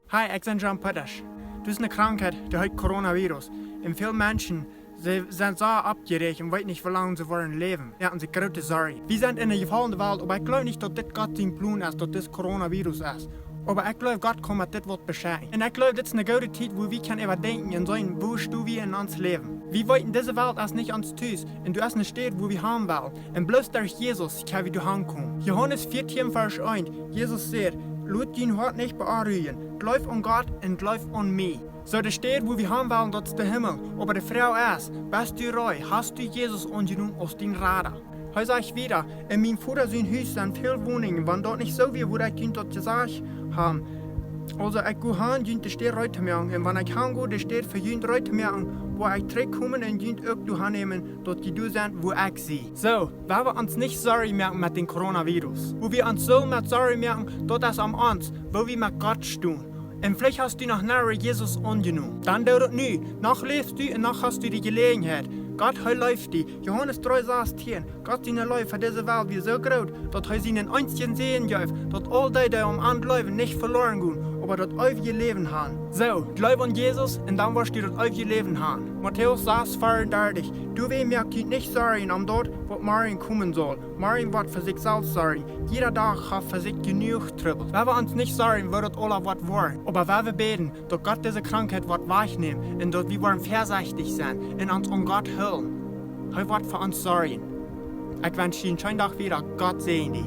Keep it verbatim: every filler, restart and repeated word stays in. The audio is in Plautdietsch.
Hi, ekj sie John Püttasch. Dit es eene Krankheit, dee heet Coronavirus. Un väl Menschen, see sent soo oppjeräacht un weeten nich, woo lang see woaren läwen. Jo, un see groote Sorjen. Wie sent en eene jefaulne Welt, oba ekj jleew nich, daut dit Gott sien Plon es, daut dit Coronavirus es. Oba ekj jleew, Gott kaun met dit waut beschekjen. Un ekj jleew, dit es eene goode Tiet, wua wie kjennen äwadenkjen un seenen, wua stonen wie en ons Läwen. Wie weeten, dise Welt es nich ons Tus, un doa es eene Städ, wua wie han wellen. Un bloos derch Jesus kjenn wie doa han komen. Johanes vieetieen, Varsch eent, Jesus sajcht: "Lot jun Hoat nich beonrujen. Jleeft aun Gott un jleeft aun mie." Soo, de Städ, wua wie han wellen, daut es de Himmel. Oba de Froag es, best du reed? Hast du Jesus aunjenomen aus dien Rada? Hee sajcht wieda: "En mien Voda sien Hus sent väl Woninjen. Wan daut nich soo wia, wudd ekj junt daut jesajcht haben. Aulsoo, ekj go han, junt de Städ reed to moaken. Un wan ekj han go, de Städ fa junt reed to moaken, woa ekj trigjkomen un junt uk doa han nämen, daut jie doa sent, wua ekj sie." Soo, wie woaren ons nich Sorjen moaken met dän Coronavirus. Wua wie ons soo met Sorjen moaken, daut es om ons, woo wie met Gott stonen. Un veleicht hast du noch nie Jesus aunjenomen. Dan doo daut nu. Noch läfst du un noch hast du de Jeläajenheit. Gott, hee leeft die. Johanes dree sastieen. Gott siene Leew fa dise Welt wia soo groot, daut hee sienen eensjen Sän jeef, daut aul dee, dee aun am jleewen, nich veloren gonen, oba daut eewje Läwen haben. Soo, jleew aun Jesus un dan woascht du daut eewje Läwen haben. Matäus sas, veeaundartich. Doawäajen moakt junt nich Sorjen om daut, waut morjen komen saul. Morjen woat fa sikj selfst sorjen. Jieda Dach haft fa sikj jenuach Trubbel. Wie woaren ons nich sorjen, woo daut aula woat woaren. Oba wie woaren bäden, daut Gott dise Krankheit woat wajchnämen un daut wie woaren väasechtich sennen un ons aun Gott hoolen. Hee woat fa ons sorjen. Ekj wensch die eenen scheenen Dach wieda. Gott säajen die.